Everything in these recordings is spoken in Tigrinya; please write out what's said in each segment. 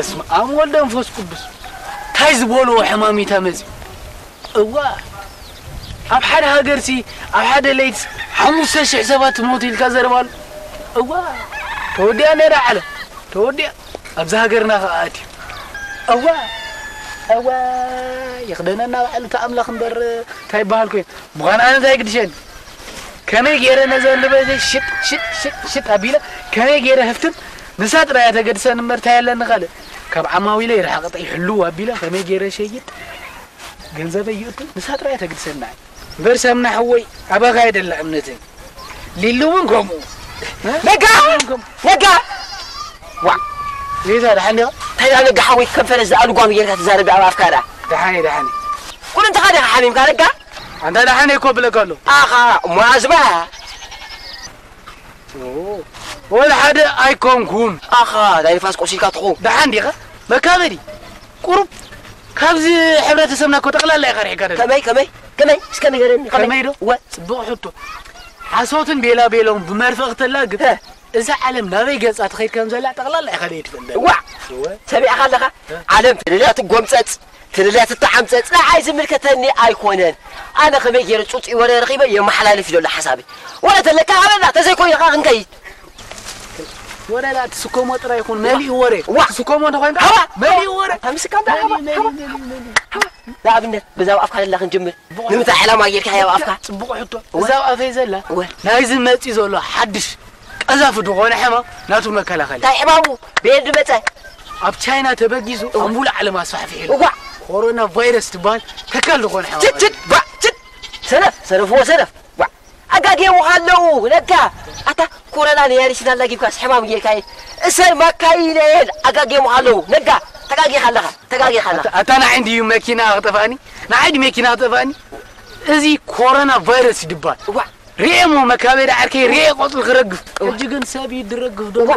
በስመ ኣብ ወወልድ ወመንፈስ ቅዱስ። እንታይ ዝበልዎ ሕማም እዩ ተመፂኡ? እዋ፣ ኣብ ሓደ ሃገርሲ፣ ኣብ ሓደ ለይትስ ሓሙሽተ ሽሕ ሰባት ትሞቱ ኢልካ ዘረባ ኣሎ። እዋ፣ ተወዲኣ ነይራ ዓለም። ተወዲኣ። ኣብዚ ሃገርና ከኣ ኣትዩ። እዋ፣ እዋ፣ ይኽደነና ባዕሉ እቲ ኣምላኽ እምበር እንታይ ይበሃል ኮይኑ። ምዃኑ ኣነ እንታይ ግድሸኒ? ከመይ ገይረ ነዘን ንብረተይ ሽጥ፣ ሽጥ፣ ሽጥ፣ ሽጥ ኣቢለ ከመይ ገይረ ህፍትም ንሳ ጥራይ እያ ተገድሰኒ እምበር እንታይ ኣለኒ ካልእ? ካብ ዓማዊለይ ርሓቕ ጥይ ሕልው ኣቢለ ከመይ ገይረ ሸይጥ ገንዘበይ ይእቱ ንሳ ጥራይ እያ ተገድሰኒ ንዓይ። እምበር ሳምና ሓወይ ኣባኻ እየ ደላ እምነተይ። ሊሊ እውን ከምኡ። እ? ነጋ! ሊሊ እውን ከምኡ። ነጋ! ዋ! ቤዛ ደሓን ዲኻ? እንታይ ደኣ ነጋ ሓወይ ከም ፈረስ ዝኣ ልጓም ጌርካ ትዛረብ ኣብ ኣፍካ ደኣ? ደሓን እየ፣ ደሓን እየ። ኩሉ እንተኻ ዲኻ ሓሚምካ ነጋ? ኣንታ ደሓን እየ እኮ እብለካ ኣለኹ። ኣኻ፣ እሞ ኣዝባ? ኦ፣ ወላ ሓደ ኣይኮንኩን። ኣኻ፣ ናይ ንፋስ ቆሲልካ ትኾን። ደሓን ዲኻ? መካበዲ። ቁሩብ ካብዚ ሕብረተሰብና እኮ ጠቕላላ ኢኻ ርሒቕካ ደለኻ። ከመይ፣ ከመይ፣ ከመይ? እስከ ንገረኒ፣ ከመይ? ከመይ ዶ? ወ- ጽቡቕ ሕቶ። ሓሶትን ቤላቤሎን ብመርፍእ ክተላግብ፣ እ። እዛ ዓለም ናበይ ገጻ ትኸይድ ከም ዘላ ጠቕላላ ኢኻ ደይ ትፈልጥ። ዋ! እወ። ሰሚዕኻ ኣለኻ? እ። ዓለም ትልልያ ትጎምጸጽ፣ ትልልያ ትተዓምጸጽ፣ ንዓይ ዝምልከተኒ ኣይኮነን። ኣነ ከመይ ገይረ ጽጹይ ወረ ረኺበ የመሓላልፍ ኢሎ ኣሎ ሓሳበይ። ወረ ተለካ ሃበና፣ ተዘይኮይኑ ኸኣ ክንከይድ። ወረ ላ ትስከሞ ጥራይ ይኹን፣ መሊኡ ወረ። ዋ! ትስከሞ እንተኾይንካ፣ ሃባ! መሊኡ ወረ። ኣምስካ እንዳ መሊኡ፣ ሃባ፣ መሊኡ፣ ሃባ፣ መሊኡ፣ መሊኡ። ሃባ። ንኣብነት፣ በዛ ኣብ ኣፍካ ዘላ ክንጅምር። ጽቡቕ ንምንታይ ሕቶ። ዕላማ ጌርካ እያ ኣብ ኣፍካ? ጽቡቕ ሕቶ። እወ። እዛ ኣብ ኣፈይ ዘላ፣ እወ። ናይዚ መጺኡ ዘሎ ሓድሽ ቀዛፊ ዝኾነ ሕማም ናቱ መከላኸሊ። እንታይ ሕማሙ? ብኤድ መጸ? ኣብ ቻይና ተበጊሱ እወ። ኣምቡላ ዓለም ኣስፋሕፊሑ ኣሎ። እዋ። ኮሮና ቫይረስ ትበሃል ተካል ዝኾነ ሕማም ችት፣ ችት፣ ኣሎ። ባ፣ ችት። ሰነፍ፣ ሰነፍዎ ሰነፍ። ዋ፣ ኣጋጌሙኻ ኣለዉ፣ ነጋ። ኣታ ኮረና ነያሪስና ኣላጊብካስ ሕማም ጌርካ እየ። እሰይ ማካይነ እየን ኣጋጌሙኻ ኣለዉ፣ ነጋ። ተጋጊኻ ኣለኻ፣ ተጋጊኻ ኣለኻ። ኣታ፣ ኣታ ንዓይ እንድዩ መኪና ክጠፍኣኒ? ንዓይ ድዩ መኪና ክጠፍኣኒ? እዚ ኮረና ቫይረስ ይድባል። ዋ። ሪኤ እሞ መካበዲ ዓርከይ፣ ሪኤ ቆጽሊ ክረግፍ። ዋ። ሕጂ ግን ሰብ እዩ ድረግፍ ዶ? ዋ።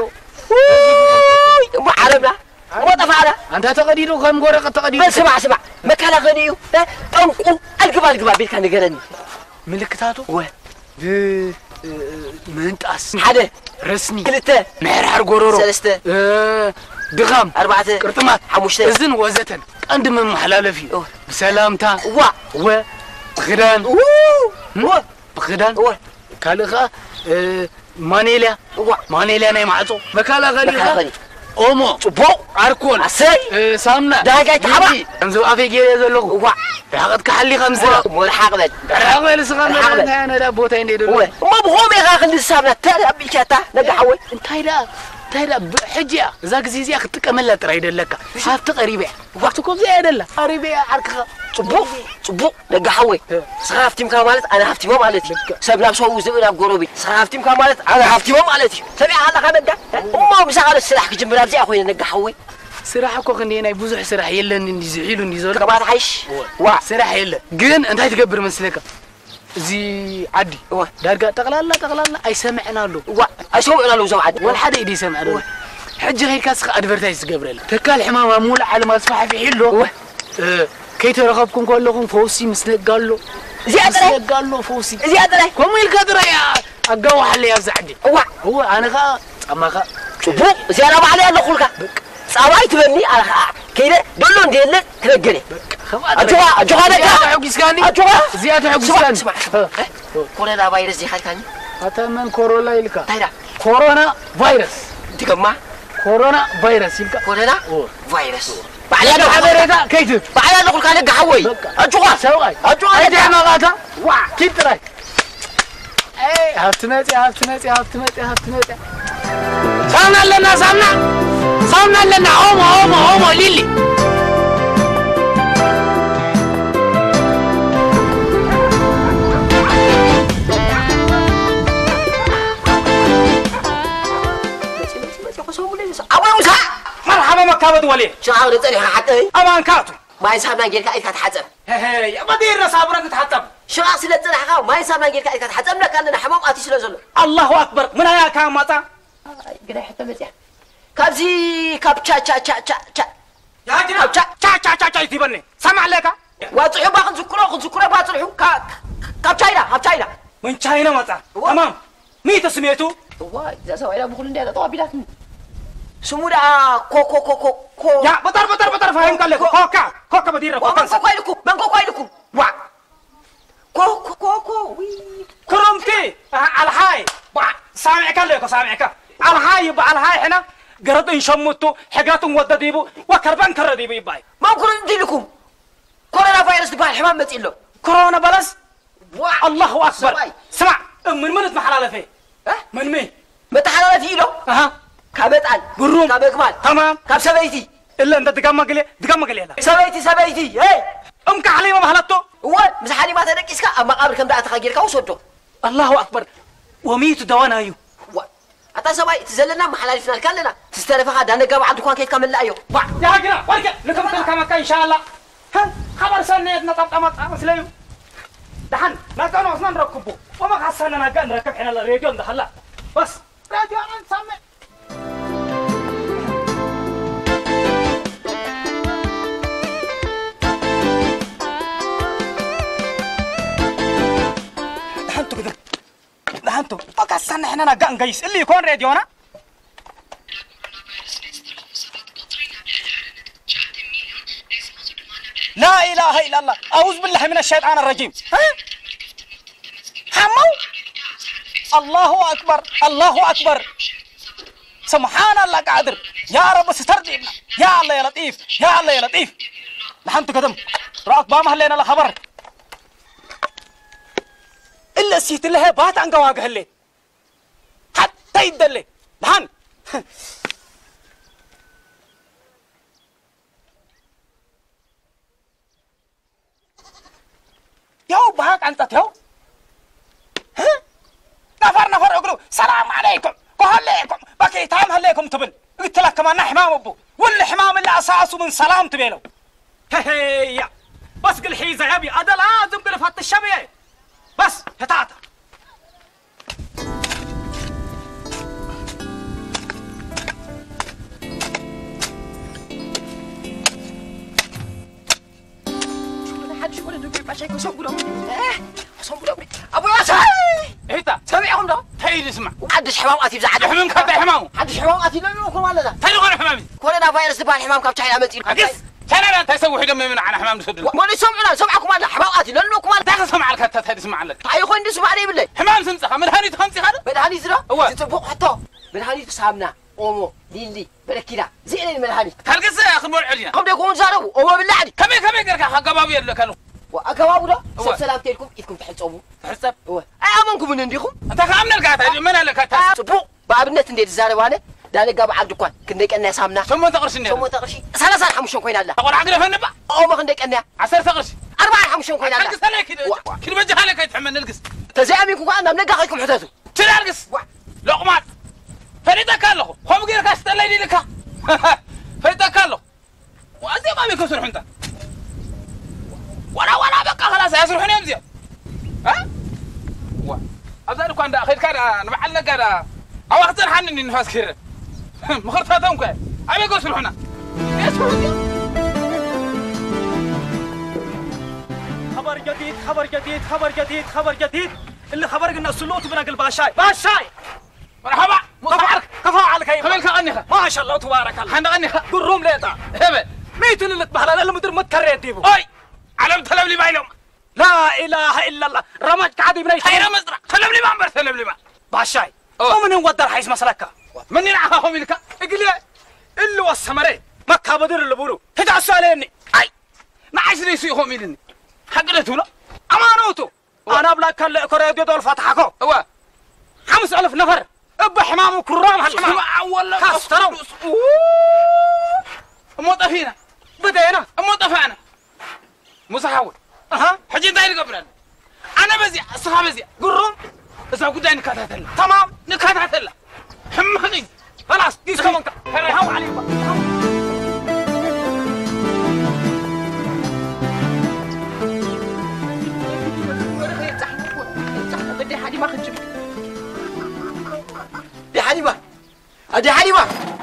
ውይ፣ እሞ ዓለምና፣ እሞ ጠፋእና። ኣንታ ተቐዲዱ፣ ከም ወረቐት ተቐዲዱ። በል ስማዕ፣ ስማዕ፣ መከላኸሊ እዩ። እ፣ ጠንቁ፣ ኣልግብ፣ ኣልግብ ኣቢልካ ንገረኒ። ምልክታቱ? ወ። ብ-፣ እ፣ ምህንጣስ። ሓደ። ረስኒ። ክልተ። ምሕርሓር ጎረሮ። ሰለስተ። እ፣ ድኻም። ኣርባዕተ። ቅርጥማት። ሓሙሽተ። እዝን ወዘተን። ቀንዲ መመሓላለፊ እዩ። እወ። ብሰላምታ። እዋ። ወ። ብኽዳን። ው። ም? እወ። ብኽዳን። እወ። ካልእ ኸኣ፣ እ፣ ማኔልያ። እዋ። ማኔልያ ናይ ማዕጾ። መከላኸሊ ኸኣ መከላኸሊ። ኦሞ፣ ጽቡቕ። ኣርኮል፣ ኣሰይ። እ፣ ሳምና፣ ዳጋይ ተሓባ። ቢቢ፣ ከምዚ ኣብ ኣፈይ ገይረ ዘለኹ። እዋ። ርሕቀትካ ሓሊኻ ምስ እዋ፣ እሞ ርሓቕ በል። ርሓቕ በል እስኻ ርሓቕ በል። እንታይ ኣነ ዳ ቦታይ እንደ ደሎ። እወ። እሞ ብኸመይ ኢኻ ክንዲ ሳምና ተር ኣቢልካታ ነጋ ሓወይ? እንታይ ደኣ፣ እንታይ ደኣ፣ ብ-፣ ሕጂ እያ፣ እዛ ግዜ እዚኣ ክትጥቀመላ ጥራይ ደለካ። እሺ። ሃብቲ ቀሪበ እያ። እዋ። ሃብቲ ኮብዚ እያ ደላ። ቀሪበ እያ ዓርክኻ። ጽቡቕ፣ ጽቡቕ። ነጋ ሓወይ፣ እ። ንስኻ ሃፍቲምካ ማለት ኣነ ሃፍቲመ ማለት እዩ። ልክዕ። ሰብ ናብ ሰብኡ፣ ዝብኢ ናብ ጎረቤት። ንስኻ ሃፍቲምካ ማለት ኣነ ሃፍቲመ ማለት እዩ። ሰሚዕካ ኣለኻ ነጋ? እሞ ምሳኻ ዶ ስራሕ ክጅምር ኣብዚኣ ኮይነ ነጋ ሓወይ? ስራሕ እኮ ክንደየናይ ብዙሕ ስራሕ የለን እንዲ ዝሒሉ እንዲ ዘሎ። ከባትሓይሽ? እወ። ዋ። ስራሕ የለን። ግን እንታይ ትገብር መስለካ? እዚ ዓዲ እወ። ዳርጋ ጠቕላላ፣ ጠቕላላ ኣይሰምዕን ኣሎ። እዋ፣ ኣይሰምዑን ኣለዉ እዞም ዓዲ። ወላ ሓደ ኢድ ይሰምዕ ኣሎ። እወ። ሕጂ ኸይድካ እስኻ ኣድቨርታይዝ ትገብረላ። ተካል ሕማም ኣብ ሙሉእ ዓለም ኣስፋሕፊሑ ኣሎ። እወ። እ፣ ከይተረኸብኩም ከለኹም ፈውሲ ምስ ነጋ ኣሎ። እዚኣ ምስ ጥራይ? ነጋ ኣሎ ፈውሲ። እዚኣ ጥራይ? ከምኡ ኢልካ ጥራይ ኣ-፣ ኣጋውሓለይ ኣብዚ ዓዲ። እዋ። እወ፣ ኣነ ኸኣ ጻማኻ ጽቡቕ፣ እዚኣ ባዕለይ ኣለኹልካ። በቃ። ጻባይ ትበኒ፣ ኣነ ኸኣ ከይደ፣ ደሎ እንደ የለ ክነገር እየ። በቃ፣ ከምኣ ኣጆኻ፣ ኣጆኻ ነጋ። እዚኣ ተሐጒስካኒ? ኣጆኻ። እዚኣ ተሐጒስካኒ? ስማዕ፣ ስማዕ፣ ስማዕ። እ። እ? ኮሮና ቫይረስ ዲኻ ኢልካኒ? ኣታ መን ኮሮና ኢልካ? እንታይ ኢላ? ኮሮና ቫይረስ። ድገማ። ኮሮና ቫይረስ ኢልካ? ኮሮና ኦ። ቫይረስ። ባዕላ እዚኣ ኣለኹልካ። ሓበሬታ ከይትህብ። ባዕላ ኣለኹልካ ነጋ ሓወይ። በቃ። ኣጆኻ። ሰብኣይ። ኣጆኻ ነጋ። ኣይትሕመቕ ኣታ። ዋ። ኪድ ጥራይ። ኤይ፣ ሃብቲ መጽያ፣ ሃብቲ መጽያ፣ ሃብቲ መጽያ፣ ሃብቲ መጽያ። ሳሙና ኣለና፣ ሳሙና። ሳሙና ኣለና። ኦሞ፣ ኦሞ፣ ኦሞ፣ ሊሊ። መጽዩ፣ መጽዩ፣ መጽዩ፣ ኮሶ ሙሉ ይሳ-፣ ኣቦይ ሙሳ! መርሓባ መካበት ወልየ። ሽዓ ወደ ጸኒሑ ሓቀይ። ኣማን ካቱ። ማይ ሳሙና ጌርካ ኢድካ ትሓጸብ። ሄሄ፣ የቐዲር ሳሙና ክትሓጸብ። ሽቓ ስለ ዝጸናሕካ፣ ማይ ሳሙና ጌርካ ኢድካ ትሓጸብ፣ እብለካ ኣለና፣ ሕማም ኣትዩ ስለ ዘሎ። ኣላሁ ኣክበር፣ ምን ኣያ ካብ ማጻ? ኣይ፣ ግዳይ ሕቶ መጽያ። ካብዚ፣ ካብ ቻ፣ ቻ፣ ቻ፣ ቻ፣ ቻ። ያ ጅና፣ ቻ፣ ቻ፣ ቻ፣ ቻ፣ ቻ ይትበኒ። ሰማዕ ኣለካ? ዋጽሑ ባ ክንዝክሮ፣ ክንዝክሮ ባጽሑ፣ ካ-፣ ካብ ቻይና፣ ካብ ቻይና። ምን ቻይና መጻ? እዋ። ተማም። ሚእቲ ስሜቱ? እዋይ፣ እዛ ሰብኣይ ዳ ብኹሉ እንድያ ጠጠው ኣቢላትኒ። ስሙ ደኣ ኮ ኮ ኮ ኮ ኮ ያ በጠር በጠር በጠር ፋሂም ቀለኩ ኮካ ኮካ በዲረ ኮ ኮካ መንኮ ኮይልኩ መንኮ ኮይልኩ ዋ ኮ ኮ ኮ ኮ ዊ ክረምቲ ኣልሃይ ዋ ሳሚዕካ ኣለኮ ሳሚዕካ ኣልሃይ ይባ ኣልሃይ ሕና ገረጥን ሸሙቱ ሕጋትን ወደዲቡ ወከርበን ከረዲቡ ይባይ መንኩር እንዲልኩም ኮሮና ቫይረስ ዝበሃል ሕማም መጺ ኣሎ ኮሮና በለስ ዋ ኣላሁ ኣክበር ሰብኣይ። ስማዕ እምን ምንት መሓላለፈ እ? ምንሚ መተሓላለፊ ኢሎ ኣሃ ካብ ዕጣን ግሩም። ካብ ኣግማል ተማም ካብ ሰበይቲ እለ እንተ ድጋማ ገለ ድጋማ ገለ የላ ሰበይቲ ሰበይቲ ሄይ እምካ ሓሊማ ባህለቶ እወ ምስ ሓሊማ ተደቂስካ ኣብ መቃብር ከም ደኣተኻ ጌርካ ውሰዶ ኣላሁ ኣክበር ወሚቱ ደዋና እዩ ዋ ኣታ ሰብኣይ እቲ ዘለና መሓላሊፍናልካ ኣለና እቲ ዝተረፈኻ ዳነጋ በዓል ድኳን ከይድካ መላእዮ ዋ ያግራ ወርቀ ንክምክልካ መካ ኢንሻኣላ ሀ፣ ኸበር ሰናየት ነጠብጣማጣ መስለዩ ደሓን ናጋኖስና ንረክቦ ወመኻሰነ ናጋ ንረክብ ሕነለ ሬድዮ እንዳሃላ በስ ሬድዮ ኣንሳምዕ ደሓን ትግዶ ደሓን ቱ በቃ ሳና ሕነና ጋንጋይስ እሊ ይኮን ሬድዮና لا إله إلا الله أعوذ بالله من الشيطان الرجيم ها؟ حمو الله أكبر الله أكبر سبحان الله قادر يا رب ستر ديبنا يا الله يا لطيف يا الله يا لطيف لحنت قدم رأت بام هلينا لخبر إلا سيت الله بات عن قواقه اللي حتى يدلي لحن ያው በሃቅ ኣንጠት ያው ነፈር ነፈር እግሩ ሰላም ዓለይኩም ከሀለይኩም በኪታም ሀለይኩም ትብል እግትለከማና ሕማም እቡ ውል ሕማም እላ ኣሳሱ ምን ሰላም ትቤለው ሄሄያ በስ ግልሒ ዘያቢ ኣደላ ዝም ግልፋት ትሸብየ በስ ህታታ ሓድሽ ወለዶ ገይሩ ባሻይ ከሰንጉሎም። እ፣ ከሰንጉሎም። ኣቦይ ባሻይ! እታ። ሰሚዕኹም ዶ? እንታይ ኢሉ ይስማዕ? ሓድሽ ሕማም ኣትዩ ብዛ ዓዲ። ድሕምም ካብ ሕማሙ። ሓድሽ ሕማም ኣትዩ ለልኹም ኣለና። እንታይ ዝኾነ ሕማም እዩ? ኮሮና ቫይረስ ዝበሃል ሕማም ካብ ቻይና መፂኡ። ኣግስ! ቻይና እንታይ ሰብ ውሒዶም እዮም ንዓና ሕማም ዝሰዱና? ወ-፣ ወደ ሰምዑና፣ ሰምዓኩም ኣላ። ሕማም ኣትዩ ለልኹም ኣላ። እንታይ ክሰምዓልካ? እንታይ፣ እንታይ ዝስማዓለካ? እንታይ ይኾን ዝስማዕ ዘይብለይ? ሕማም ስምፅኻ፣ መድሃኒቱ ከምፂኻ ዶ? መድሃኒቱ ዶ? እወ። እዚ ፅቡቕ ሕቶ። መድሃኒቱ ሳምና። ኦሞ፣ ሊሊ፣ በረኪና፣ እዚኤን እየን መድሃኒት። ካልክስ ክንበልዖ ዲና። ከም ደይኮኑ ዝዛረቡ፣ ኦሞ ብላዕ ድዩ? ከመይ ከመይ ጌርካ ኣገባቡ የለካ ኣለኹ። ዋ፣ ኣገባቡ ዶ? እወ። ሰብ ሰላም ተልኩም ኢድኩም ትሕጸቡ። ትሕጸብ? እወ። ኣይኣመንኩምን እንዲኹም? እንታይ ክኣምነልካ? እንታይ መን ኣለካ? እንታይ ጽቡቕ፣ ብኣብነት እንደ ዝዛረብ ኣነ፣ ዳነጋ በዓል ድኳን፣ ክንደይ ቀንያ ሳምና? ሸሞንተ ቅርሺ እንድያ። ሸሞንተ ቅርሺ፣ ሰላሳን ሓሙሽተን ኮይና ኣላ። ቆልዓ ግደፈኒ እባ። ኦሞ ክንደይ ቀንያ? ዓሰርተ ቅርሺ። ኣርባዓን ሓሙሽተን ኮይና ኣላ። ኣልግሰለይ ኪድ፣ ዋ። ኪድ በጃኻ ለካ ይትሕመኒ ኣልግስ። ተዘይኣሚንኩ ከኣ ናብ ነጋኺ ኢልኩም ሕተቱ። ትዳርግስ ዋ! ሎቕማጽ! ፈሊጠካ ኣለኹ። ከምኡ ጌርካ ሽጠለይ ኢልካ። ፈሊጠካ ኣለኹ። ዋ፣ እዚኦም ኣበይ ከስርሑ እንታ? ዋላ፣ ዋላ በቃ ኸላስ ኣየስርሑን እዮም እዚኦም። እ? ዋ፣ ኣብዛ ድኳን ደኣ ኸይድካ ደኣ ንበዓል ነጋ ደኣ ኣብኣ ክጸንሓኒ እንዲ ንፋስ ክሂረ። ምኽርታቶም ከ ኣበይ ከስርሑና? የስርሑ እዚኦም። خبر جديد، خبر جديد، خبر جديد، خبر جديد. اللي خبر قلنا سلوت بنا قلب باشاي. باشاي! مرحبا! مصعرك! كفا عليك يا كمال كأني خ- ما شاء الله تبارك الله. حنا غني خ- قروم ليطا. هبه. ميت اللي تبهل على المدير متكرر ديبو. أي! علم تلم لي بايلوم. لا إله إلا الله. رمج قاعد يبني. هاي رمز را. تلم لي بامبر تلم لي با. باشاي. أوه. ومن ودر حيز مسلكة. من ينعها هم لك؟ اقلي. اللي والسمري. ما كابدر اللي بولو. هدا سؤاليني. أي. ንዓይ ስለ ይስኢኹም ኢልኒ። ሓቂ ዶ ትብሎ? ኣማኖቱ። እወ። ኣነ ኣብላካ ለእኮ ሬድዮ ዶ ልፋትሓኮ። እወ። ሓምስ ኣልፍ ነፈር እበ ሕማሙ ክሮም ሃልማ። ስማ ኣወለ ካስተረው። ቅዱስ። ኡ። እሞ ጠፊእና። በደና። እሞ ጠፋእና። ሙሳ ሓወይ። ኣሃ። ሕጂ እንታይ ንገብር ኣለና? ኣነ በዚኣ፣ እስኻ በዚኣ። ግሩም። እዛ ጉዳይ ንከታተላ። ተማም። ንከታተላ። ሕማቕ እዩ። خلاص፣ ዲስኮ መንካ። ሰላም ዓለይኩም። ወረ ኸየብጻሕኒ እኮ። የብጻሕኒ። በደይ ሓዲማ ክንጅብ። ደይ ሓዲማ። ኣደይ ሓዲማ።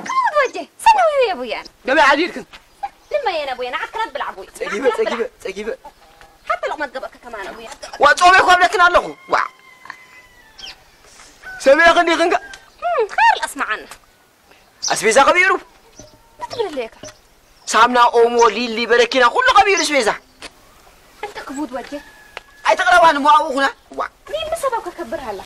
ከመይ ወጀ? ሰላም እዩ የቡያን። ገበያ ዓዲ ኢልክን? ልመየነ ቡየን፣ ዓክራት ብላዕ ቡይ። ጸጊበ፣ ጸጊበ፣ ጸጊበ። ሓንቲ ሎቕማት ገበእከ ከማን ኣቡያ። ዋ፣ ጾመ እኮ ኣብለክን ኣለኹ። ዋ። ሰሚዕኽን ዲኽን ከ? እም፣ ኸይር ኣስምዓና። ኣስቤዛ ከቢሩ። ትብለለካ ሳምና፣ ኦሞ፣ ሊሊ፣ በረኪና ኩሉ ከቢሩ ኣስቤዛ። እንተ ክቡድ ወጀ ኣይተቕረባኒ ሞ ኣብኡ ኩና። ዋ ኒም ሰበብ ከከብር ሃላ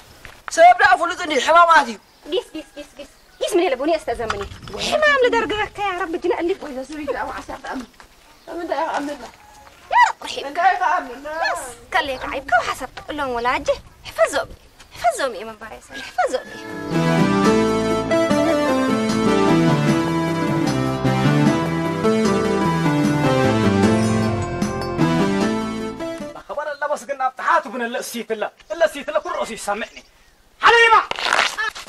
ሰብ ደኣ ፍሉጥ እንዲ ሕማማት እዩ። ጊስ ጊስ ጊስ ጊስ ጊስ ምን የለ ቡኒ ኣስተዘምኒ ሕማም ልደርግረካ ያ ረብ ጅነ እሊ ወይዛ ሰበይቲ ኣብ ዓሳ ትኣምን። ኣብ ምንታይ እያ ክኣምንና? ያ ረብ ርሒም እንታይ እያ ክኣምንና? ከሌ ከዓይ ካብ ሓሰብ እሎም ወላጅ ሕፈዞም ሕፈዞም እየ መንባር ይሰል ሕፈዞም እየ ላኸባር ኣለበስ ግን ኣብ ተሓቱ ግን እለ እሲትለ እለ እሲትለ ኩሉ ርእሱ ይሰምዕኒ ሓሊማ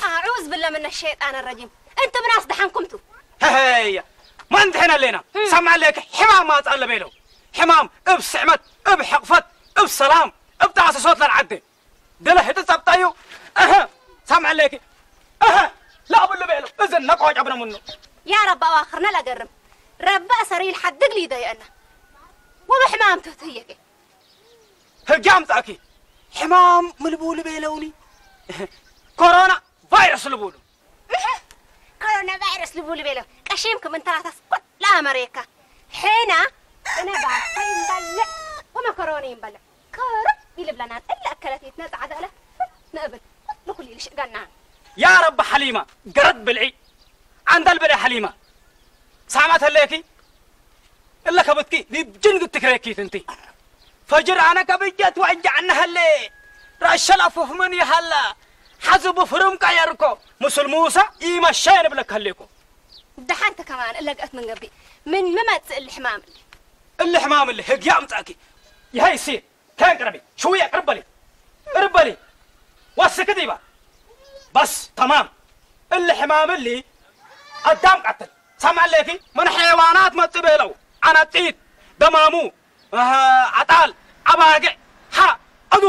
أعوذ بالله من الشيطان الرجيم أنت من أصدحنكم تو هيا ما انتحنا لنا سمع لك حمام ما تعلم له حمام اب سعمت اب حقفت اب سلام اب تعسى صوت للعدي دله هدي صبطايو اها سمع لك اها لا ابو اللي بيلو اذن نقوج ابنا منه يا رب أواخرنا لا قرم رب أسري الحد قلي ضيقنا وبحمام تهتيك ህጊ ኣምጻእኪ ሕማም ምልቡል ቤለውኒ ኮሮና ቫይረስ ልቡሉ ኮሮና ቫይረስ ልቡል ቤለው ቀሺምኩም እንተራታስ ኩላ መሬካ ሒና እነ ባሰ ይንበልዕ ወመኮሮኒ ይንበልዕ ክርብ ይልብለና እለ ኣከለቲትና ጻዕዳ እለ ንእብል ንኹሉ ይልሽእገና ያ ረቢ ሓሊማ ገረድ ብልዒ ዓንዳል ብልዒ ሓሊማ ሳዕማ ተለየኪ እለ ከብትኪ ቢብጅን ግትክረኪት እንቲ ፈጅር ኣነ ከብጀት ዋንጃ ኣነሀለ ራሸል ኣፉፍ ምን ይሃላ ሓዚ ብፍሩም ቀየርኮ ምስል ሙሳ ይመሸ ንብለካ ሃሌኮ ደሓንተ ከማን እለግአት ምን ገቢ ምን ምመጽእ እሊ ሕማም እሊ እሊ ሕማም እሊ ህግ ያምጻኪ ይሀይ ሲ ከን ቅረቢ ሽውያ ቅርበሊ ቅርበሊ ወስክ ዲባ በስ ተማም እሊ ሕማም እሊ ኣዳም ቀትል ሰምዐለኪ ምን ሐይዋናት መጽእ በለው ዓናጺት ደማሙ ኣጣል ኣባግዕ ሓ ዕዱ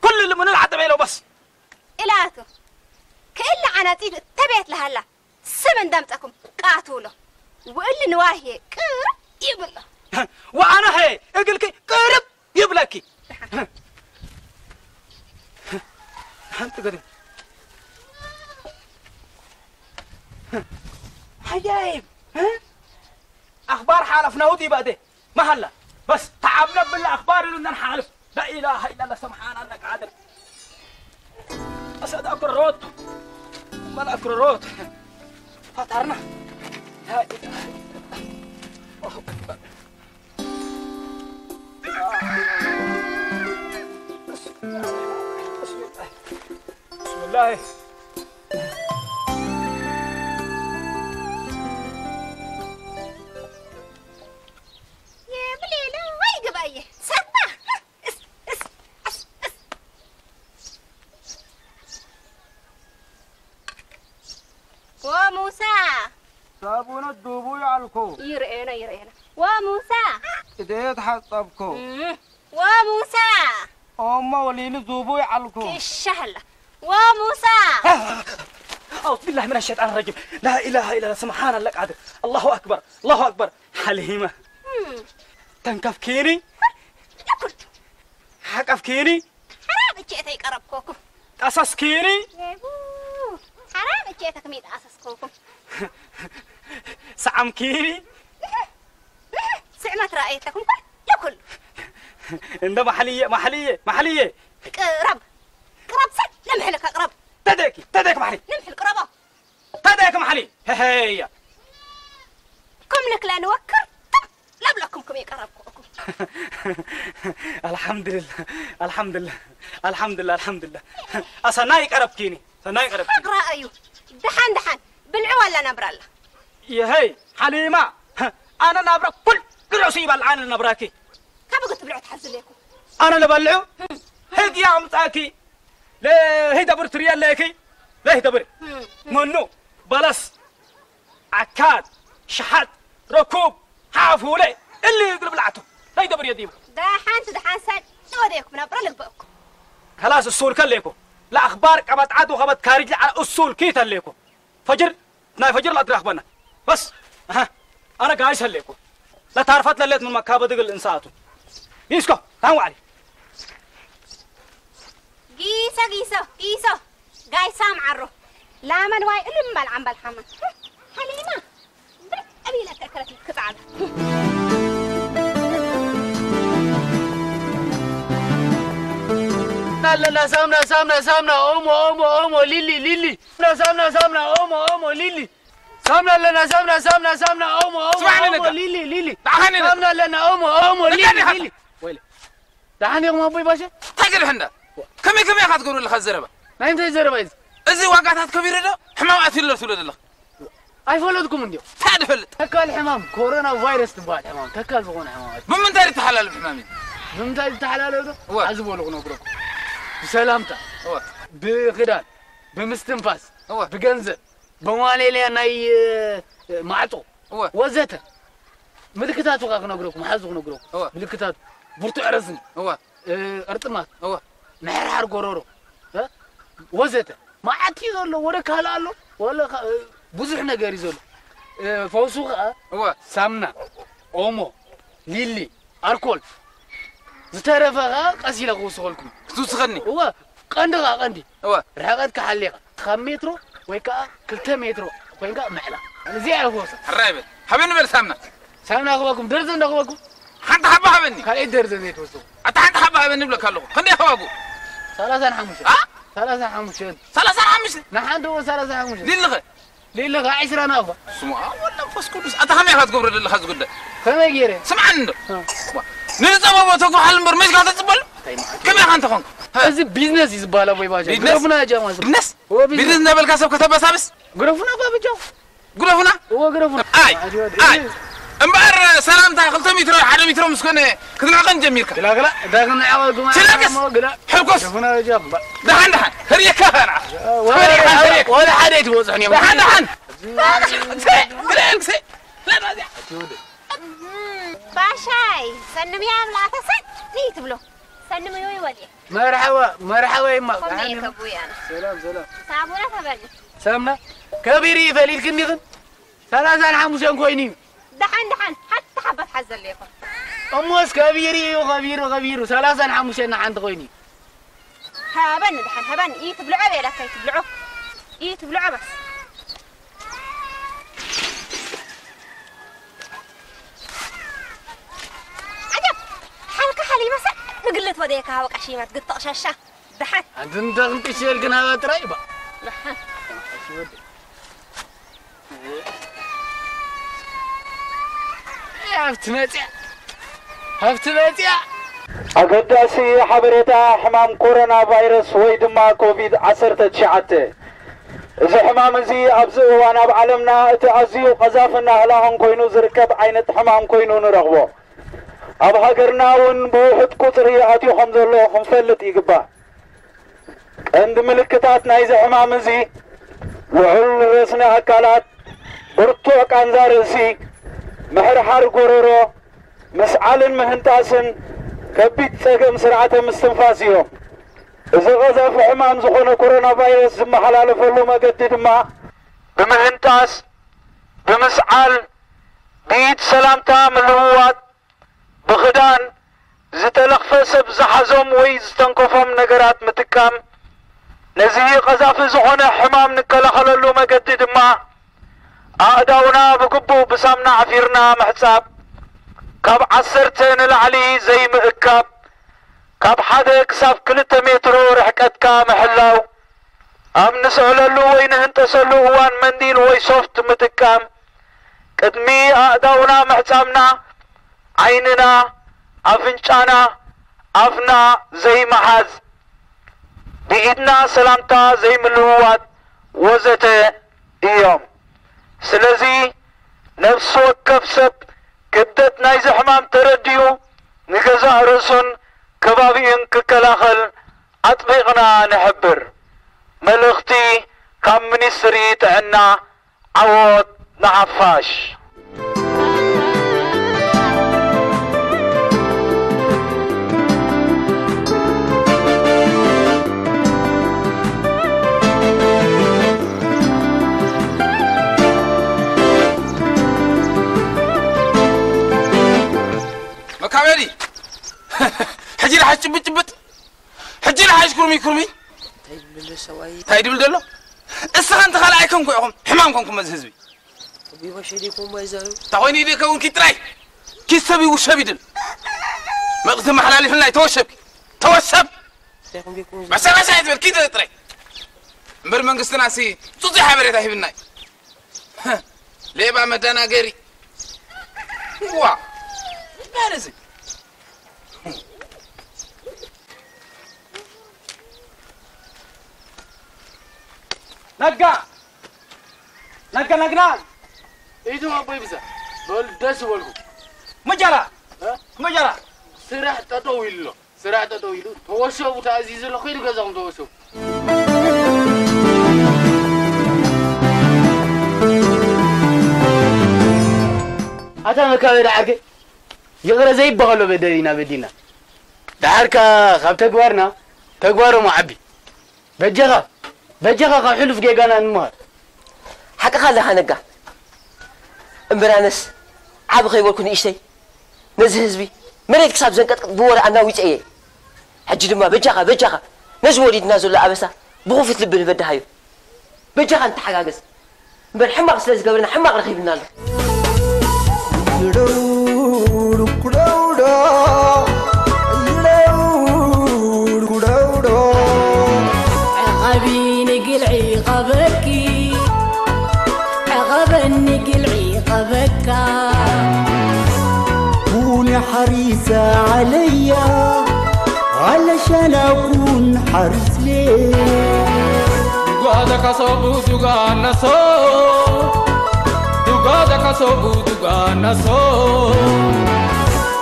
ኩሉ ልምንል ዓጥ በለው በስ ኢላቱ ክእሊ ዓናጺት እተቤት ለሃላ ስም እንዳምጻኩም ቃትውሎ ውእሊ ንዋህየ ቅር ይብሎ ወኣነ ሐየ እግልኪ ቅርብ ይብለኪ ሓንቲ ገደ ሓያይብ ኣኽባር ሓለፍናውት ይባእደ መሃላ በስ ተዓብነ ብላ ኣኽባር ኢሉ ነንሓልፍ ላኢላሃ ኢላላ ሰብሓናላ ቃድር أسد أكرروت مال أكرروت فطرنا لا إله إلا الله الله أكبر بسم الله بسم الله يا بليلة وي قباية سبا وموسى ሳቡነ ዱቡ ይዓልኩ ይርኤና ይርኤና ወሙሳ እደየ ተሓጸብኩ ወሙሳ ኦሞ ወሊኒ ዱቡ ይዓልኩ ክሻህላ ወሙሳ أعوذ بالله من الشيطان الرجيم لا إله إلا الله سبحان الله قادر الله أكبر الله أكبر حليمة ተንከፍኪኒ ሓቀፍኪኒ ሓራም እቼ ተይቀረብኮኩም ጠሰስኪኒ ሓራም እቼ ተክሚ ጠኣሰስኮኩም ሰዓምኪኒ ስዕመት ረኣየተኩም ኩሉ ኩሉ እንደ ማሕልየ ማሕልየ ማሕልየ ቅረብ ቅረብ ሰብ ንምሕልካ ቅረብ ተደኪ ተደክ ማሕሊ ንምሕል ቅረቦ ተደክ ማሕሊ ሄሄያ ከም ንክለ ንወክር ትም ለብለኩም ክም ይቀረብኩ الحمد لله الحمد لله الحمد لله الحمد لله ኣሰናይ ቀረብኪኒ ሰናይ ቀረብኪኒ ረኣዩ ደሓን ደሓን ብልዑ ኣላ ነብራላ ይሀይ ሓሊማ ኣነ ናብራ ኩል ግረሱ ይባል ኣነ ናብራኪ ካብ ግት ብልዑ ትሓዝለኩም ኣነ ልበልዑ ህግ ያምጣኪ ለህይ ደብር ትርየለኪ ለህይ ደብር ምኑ በለስ ዓካት ሸሓጥ ረኩብ ሓፉለ እሊ እግሪ ብልዓቱ ለህይ ደብር የዲቡ ደሓንቲ ደሓን ሰድ ወደኩም ናብራ ልግበእኩም ከላስ እሱል ከሌኮ ለኣኽባር ቀበጥዓት ወኸበት ካሪጅ ለዓለ እሱል ኪት ኣሌኮ ፈጅር ናይ ፈጅር ላትራኽበና በስ ኣነ ጋይስ ኣሌኮ ለታርፈት ለሌት ምን መካበ ድግል እንሳቱ ጊስኮ ታን ዋዕሊ ጊሶ ጊሶ ጊሶ ጋይሳ ምዓሮ ላመን ዋይ እልምባል ዓምባል ሓመን ክጻዕብ። ኣለና ሳምና ሳምና ሳምና ኦሞ ኦሞ ኦሞ ሊሊ ሊሊ ሳምና ሳምና ሳምና ኦሞ ኦሞ ሊሊ ሳምና ኣለና ሳምና ሳምና ሳምና ኦሞ ኦሞ ስማዕኒ ኦሞ ነጋ። ሊሊ ሊሊ ንዓኻ ነጋ። ሳምና ኣለና ኦሞ ኦሞ ሊሊ ነጋ ዲኻ? ሊሊ ወይለ ደሓን ኢኹም ኣቦይ ባሸ? እንታይ ገዲሑ እንዳ? ከመይ ከመይ ኢኻ ትገብረሉ ኸዚ ዘረባ? ናይ እንታይ ዘረባ እዩ እዚ? እዚ ዋጋታት ከቢሩ ዶ ሕማም ኣትዩ ኣሎ ትብሎ ዘለኻ? ኣይፈለጥኩም እንዲዮ። እንታይ ድፈልጥ? ተካል ሕማም ኮሮና ቫይረስ ትበሃል ሕማም ተካል ዝኾነ ሕማም ኣትዩ። ብምንታይ ዝተሓላለፍ ሕማም እዩ? ብምንታይ ዝተሓላለፍ ዶ? እወ። ኣዚ በሉ ክነግረኩም። ብሰላምታ፣ እወ። ብኽዳን፣ ብምስትንፋስ፣ እወ። ብገንዘብ፣ ብማሌልያ ናይ እ፣ ማዕጾ፣ እወ። ወዘተ። ምልክታቱ ኸኣ ክነግረኩም፣ ሓዙ ክነግረኩም። እወ። ምልክታቱ ብርቱዕ ረዝኒ፣ እወ። እ፣ ቅርጥማት፣ እወ። ምሕርሓር ጎረሮ፣ እ፣ ወዘተ። መዓት እዩ ዘሎ፣ ወደ ካልእ ኣሎ፣ ወለ ኸ-፣ እ፣ ብዙሕ ነገር እዩ ዘሎ። እ፣ ፈውሱ ኸኣ እወ። ሳምና፣ ኦሞ፣ ሊሊ፣ ኣልኮል። ዝተረፈ ኸኣ ቀስ ኢለ ክውስኸልኩም። ክትውስኸኒ? እወ፣ ቀንዲ ኸኣ ቀንዲ። እወ። ርሕቀትካ ሓሊኻ፣ ካብ ሜትሮ ወይ ከኣ ክልተ ሜትሮ ኮይንካ ምዕላ። እዚኣ እያ ፈውሳ። ሕራይ በል። ሃበኒ በል ሳምና። ሳምና ክበኩም፣ ደርዘን ዶ ክበኩም? ሓንቲ ሓባ ሃበኒ። ካልኣይ ደርዘን ዘይትወስኹ። ኣታ ሓንቲ ሓባ ሃበኒ እብለካ ኣለኹ። ክንደይ ኢኻ ዋግኡ? ሰላሳን ሓሙሽተን። ኣ? ሰላሳን ሓሙሽተን። ሰላሳን ሓሙሽተን? ንሓንቲ እውን ሰላሳን ሓሙሽተን። ሊሊ ኸ? ሊሊ ኸዓ ዒስራ ናቕፋ። ስማ ወላ መንፈስ ቅዱስ። ኣታ ከመይ ኢኻ ትገብሮ ዘለኻ እዚ ጉዳይ? ከመይ ገይረ? ስምዓኒ እንዶ። እ። ዋ፣ ንዝጸበቦ ተጓሓል እምበር መሽካ ተጽበሉ? እንታይ ማለት እዩ? ከመይ ኢኻ እንተ ኾንካ? እ። እዚ ቢዝነስ እዩ ዝበሃል ኣቦይ ባሻ። ቢዝነስ? ግረፉና ጃማ። ቢዝነስ? ኦ፣ ቢዝነስ። ቢዝነስ እናበልካ ሰብ ከተበሳብስ? ግረፉና ባብጃው። ግረፉና? እዎ፣ ግረፉና። ኣይ፣ ኣይ፣ ኣይ። እምበኣር ሰላምታ ክልተ ሜትሮ፣ ሓደ ሜትሮ ምስ ኮነ ክትንዕቐን ጀሚርካ። ግላ፣ ግላ፣ ዳግም ንዕቐ ጉማ ስለቅስ! እሞ ግላ። ሕልኩስ! ግረፉና ጃም፣ ባ- ደሓን፣ ደሓን። ህርየካ ኸኣ ንዓ። ወላ፣ ፈሪኻ፣ ወላ፣ ፈሪኻ። ወላ ሓደ ኣይትበጽሑን እዮም። ደሓን፣ ደሓን። ባሻይ፣ ሰንምያ እምላ ተሰኒ ትብሎ። ሰንምዮ ይወልየ። መርሓባ፣ መርሓባ ይማ። ከምኡ ደሓን እየ ኢኹም? ከብውያና። ሰላም፣ ሰላም። ሳቡና ተበሊ። ሰምና፣ ከቢሩ እዩ ፈሊልክኒ ግን ሰላሳን ሓሙሽተን ኮይኑ እዩ። ደሓን፣ ደሓን፣ ሓንቲ ሓባ ትሓዘሉ ኢኹም። እሞስ ከቢሩ እዩ፣ ከቢሩ፣ ከቢሩ። ሰላሳን ሓሙሽተን ንሓንቲ ኮይኑ እዩ። ሃበኒ ደሓን፣ ሃበኒ። ኢትብልዖ በላካ፣ ኢትብልዖ። ኢትብልዖ በስ። ዓጀብ! ሓልካ ሓሊ ይመስል። ንግለት ወደየካ ሃወቃ ሽመት ግተቕ ሸሻ። ደሓን። ኣንተ እንደ ክንቅሽ የልክን ሃባ ጥራይ ባ። ደሓን። ሃብቲ መጽያ። ሃብቲ መጽያ። ኣገዳሲ ሓበሬታ፣ ሕማም ኮሮና ቫይረስ ወይ ድማ ኮቪድ ዓሰርተ ትሽዓተ። እዚ ሕማም እዚ ኣብዚ እዋን ኣብ ዓለምና እቲ ኣዝዩ ቀዛፍን ኣህላኽን ኮይኑ ዝርከብ ዓይነት ሕማም ኮይኑ ንረኽቦ። ኣብ ሃገርና እውን ብውሑድ ቁጽሪ ኣትዩ ከም ዘሎ ክንፈልጥ ይግባእ። ቀንዲ ምልክታት ናይዚ ሕማም እዚ ውዑል ረስኒ ኣካላት፣ ብርቱዕ ቃንዛ ርእሲ፣ ምሕርሓር ጎረሮ፣ ምስዓልን ምህንጣስን፣ ከቢድ ጸገም ስርዓተ ምስትንፋስ እዮም። እዚ ቀዛፊ ሕማም ዝኾነ ኮሮና ቫይረስ ዝመሓላለፈሉ መገዲ ድማ ብምህንጣስ፣ ብምስዓል፣ ብኢድ ሰላምታ ምልውዋጥ፣ ብኽዳን፣ ዝተለኽፈ ሰብ ዝሓዞም ወይ ዝተንከፎም ነገራት ምጥቃም፣ ነዚ ቀዛፊ ዝኾነ ሕማም ንከላኸለሉ መገዲ ድማ ኣእዳውና ብግቡእ ብሳምና ዓፊርና ምሕጻብ፣ ካብ ዓሰርተ ንላዕሊ ዘይምእካብ፣ ካብ ሓደ ክሳብ ክልተ ሜትሮ ርሕቀትካ ምሕላው፣ ኣብ ንስዕለሉ ወይ ንህንጠሰሉ እዋን መንዲል ወይ ሶፍት ምጥቃም፣ ቅድሚ ኣእዳውና ምሕጻብና፣ ዓይንና፣ ኣፍንጫና፣ ኣፍና ዘይምሓዝ፣ ብኢድና ሰላምታ ዘይምልውዋጥ ወዘተ እዮም። ስለዚ ነፍሲ ወከፍ ሰብ ክብደት ናይዚ ሕማም ተረዲኡ ንገዛእ ርእሱን ከባቢኡን ክከላኸል ኣጥቢቕና ንሕብር። መልእኽቲ ካብ ሚኒስትሪ ጥዕና። ዓወት ንሓፋሽ! መካበዲ! ሕጂ ደሓሽ ጭብጥ ጭብጥ! ሕጂ ደሓሽ ኩርሚ ኩርሚ! እንታይ ድብል ሰብኣይ? እንታይ ድብል ዘሎ? እስኻ እንተ ካልኣይ ኮንኩ ኢኹም ሕማም ኮንኩም እዚ ህዝቢ። ቢባሸ ዲኩም ባይዛሩ እንታይ ኮይኑ ኢደ ከውን ኪ ጥራይ ኪሰብ ይውሸብ ይድን መቕት መሓላሊፍና ተወሸብ ተወሸብ እንታይ ኩም ቢኩም በሰበሰ ይትበል ኪደ ጥራይ እምበር መንግስትና ሲ ጽጹይ ሓበሬታ ሂብናይ ሌባ መደናገሪ ዋ ማለት ነጋ ነጋ ነግና ኢቱ ኣቦይ ብዛ በል ደስ በልኩ መጀራ መጀራ ስራሕ ጠጠው ኢሉ ኣሎ ስራሕ ጠጠው ኢሉ ተወሸቡ ተኣዚዙ ኣሎ ከይዱ ገዛኹም ተወሸቡ ኣታ መካበድ ዓርከይ ይቕረ ዘይበሃሎ በደል ኢና በዲልና ደሓር ከኣ ካብ ተግባርና ተግባሮም ዓቢ በጃኻ በጃኻ ካብ ሕሉፍ ጌጋና ንምሃር። ሓቅኻ ኣለኻ ነጋ። እምበር ኣነስ ዓቢ ከይበልኩ ንእሽተይ ነዚ ህዝቢ መሬት ክሳብ ዘንቀጥቅጥ ብወረ ኣናዊጸ እየ። ሕጂ ድማ በጃኻ በጃኻ ነዚ ወሪድና ዘሎ ኣበሳ ብኽፉት ልቢ ንበድሃዮ። በጃኻ ንተሓጋገዝ። እምበር ሕማቕ ስለ ዝገበርና ሕማቕ ረኺብና ኣሎ። ዕቐቢ ንግልዒ ቐበኪ ዕቐበኒ ግልዒ ቐበካ ኩኒ ሓሪሰ ዓለያ ዓለሻና ኩን ሓሪስሌ Duga da kaso bu duga naso Duga da kaso bu duga naso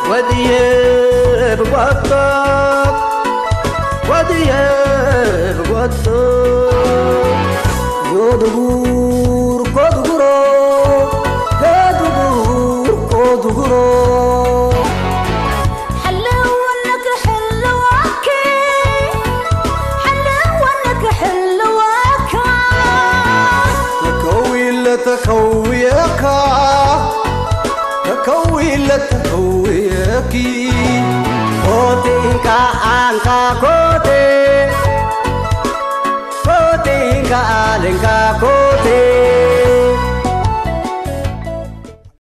ወድየ ብጓቶ ወድየ ብጓቶ ዮድጉር ኮድጉሮ ከድጉር ኮድጉሮ ሕልውና ክሕልወኪ ሕልውና ክሕልወካ ተከዊለ ተከውየካ ተከዊለ ተከውየኪ ኮቴንካ ኣንካ ኮቴ ኮቴንካ ኣሌንካ ኮ